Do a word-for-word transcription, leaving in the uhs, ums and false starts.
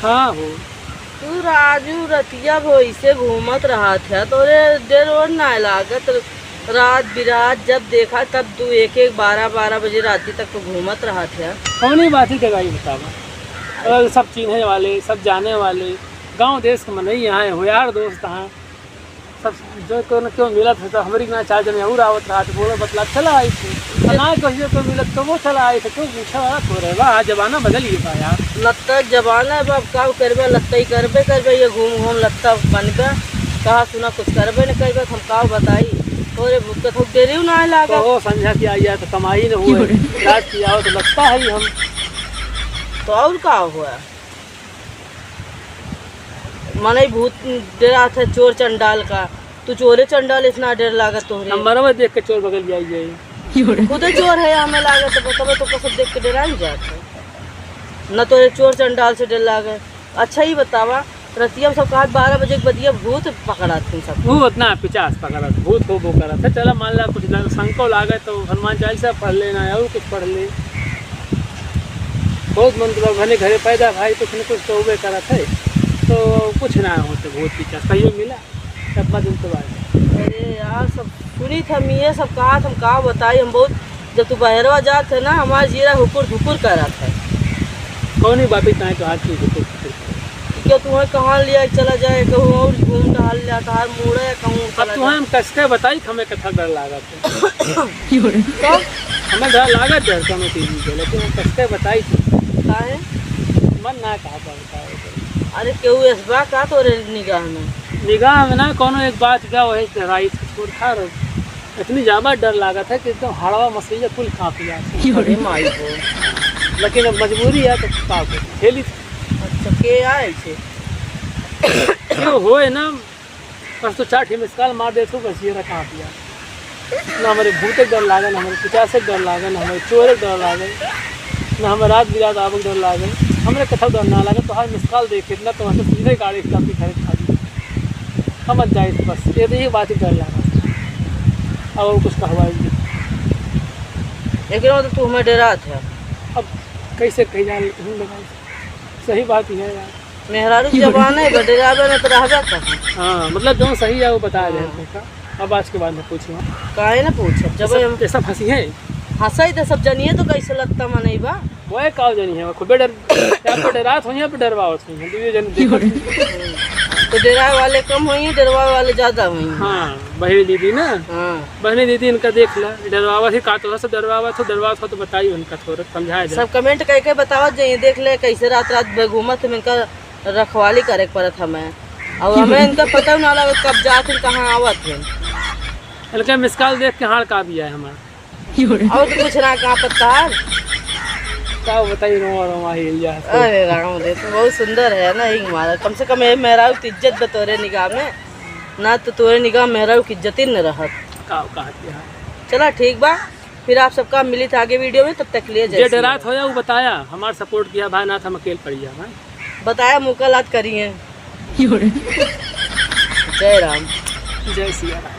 हाँ हो। तू राजू रतिया भो ऐसे घूमत रहत है, तोरे डर ओर ना लागत? रात बिरात जब देखा तब तू एक एक बारह बारह बजे राती तक तो घूमत रहत है। कौनी बात है, जगह ही बतावा। अगर सब चीन्हे वाले, सब जाने वाले, गाँव देश के मनई यहाँ है, हो यार दोस्त हैं, सब जो केहू न केहू मिलत है तो हमरी ना चार जने और आवत रहत, बोलो बतला चला आई थे। और ना कहियो केहू मिलत तो वो चला आई थे, क्यों पूछे वाला थोड़े बा, आज जमाना बदल गया बा यार। लत्ता जमाना है बा, अब का करबे, लत्ता ही करबे करबे, ये घूम घूम लत्ता बनबे, कहा सुना कुछ करबे न करबे, हम का बताई, थोड़े भूख के थोक देरी ना लागत। तो संझा की आई है तो कमाई न हुए, रात की आओ तो लत्ता है ही हम। तो और का हुआ? मनई भूत डरात है चोर चंडाल का। तू चोरे चंडाल इतना डर लागत तोहरे। नंबरवा देख के चोर बगल जाई जाई। खुदे चोर है, हमें लागत है, बतावा तो कसम देख के डराई जात है। न तोहरे चोर चंडाल से डर लागे। अच्छा ही बतावा, रतिया में सब कहत बारह बजे के बदिया भूत पकड़त हैं सब। भूत ना, पिचास पकड़त, भूत होबो करत है। चला मान ला कुछ डर शंको लागे तो हनुमान चालीसा पढ़ लेना और कुछ पढ़ ले। बहुत मन तो भले घरे पैदा भाई, कुछ न कुछ तो होबे करत है, तो कुछ ना होते भूत पिचास कहियो मिला, कितना दिन तो बाद। अरे यार, सब सुनी था, हम ये सब कहा था, हम का बताई, हम बहुत, जब तू बहरवा जात है ना, हमार जीरा हुकुर धुकुर करत है। कौनी बात है, काहे तो आज की हुकुर धुकुर? कि क्या तुम्हें कहाँ लिया चला जाए, कहूँ और घूम टहल लिया, तहार मूड़ा या कहूँ अब चला तुम्हें जाए। हम कसके बताई, हमें कथा डर लागत है। तो? हमें डर लागत है कोनो चीज के, लेकिन हम कसके बताई तो। काहे? मन ना कहा पावे, का हो गए। अरे केहू ऐस बा का तोरे निगाह में? निगाह में ना, कोनो एक बात बा, वही डराई थी, छोड़ खा रहो। इतनी ज्यादा डर लागत है कि एकदम हड़वा मसैया कुल कांप जात है। अरे माई हो। लेकिन अब मजबूरी है तो का करी, झेली। अच्छा, के आए छे? जो होए ना, बस तो चार ठे मिस कॉल मार देत हो, बस ये रहा कांप जात। ना हमारे भूत के डर लागे, ना हमारे पिचास के डर लागे, ना हमारे चोर के डर लागे, ना हमें रात बिरात आवे के डर लागे, हमरे कथा डर ना लागे। तो हर मिस कॉल देख के ना तो हमसे सीधे गाड़ी स्टॉप पे खरीद खा दी। हम जाए बस, ये तो ये बात ही डर लागे। अब कुछ कहवाई नहीं। एकरे मतलब तू हमें डरात है। अब कैसे कही जाए, तुम बताओ। सही बात ही है यार। मेहरारू के जबान है, बा, डरावे न तो रहबे कहाँ। हाँ, मतलब जौन सही है वो बता रहे हैं हाँ। तुमका। अब आज के बाद में पूछो। काहे ना पूछब? जब ये सब, हम ये सब हंसी है। हंसई तो सब जनिए तो कैसे लगता मनई बा। वो का जनी है, वो खूबे डर, या तो डरात होइहैं, या तो डरवावत होइहैं, दुइये जन देखत होइहैं। तो डरावे वाले कम होइहैं, डरवावे वाले ज्यादा होइहैं। हाँ, बहनी दीदी ना। हाँ। बहनी दीदी इनका देख ला, डरवावत ही का तो से डरवावत हो, डरवावत हो तो बताई उनका थोड़ा समझाए दे। सब comment कह के बतावत जाइए, देख ले कैसे रात रात भर घूमत है, इनका रखवाली करे के पड़त हमें। और हमें इनका पता ना लगे कब जात हैं, कहाँ आवत हैं। इनका मिस कॉल देख के हाड़ काँप गया है हमारा। और तो कुछ ना, कहाँ पता है। का बताई, रोवा रोवा हिल जा। अरे राम रे, तू बहुत सुंदर है ना, ही मारा। कम से कम ये मेहरारू की इज्जत बा तोरे निगाह में, ना तो तोरे निगाह में मेहरारू की इज्जत ही न रहत। का, का किया? चला ठीक बा, फिर आप सबका मिली था आगे video में, तब तक के लिए जय जे श्री राम। डरात होया वो बताया, हमार support किया भाई, ना था हम अकेल पड़ गया भाई। बताया मुँह का लात करी है। जय राम। जय सिया राम।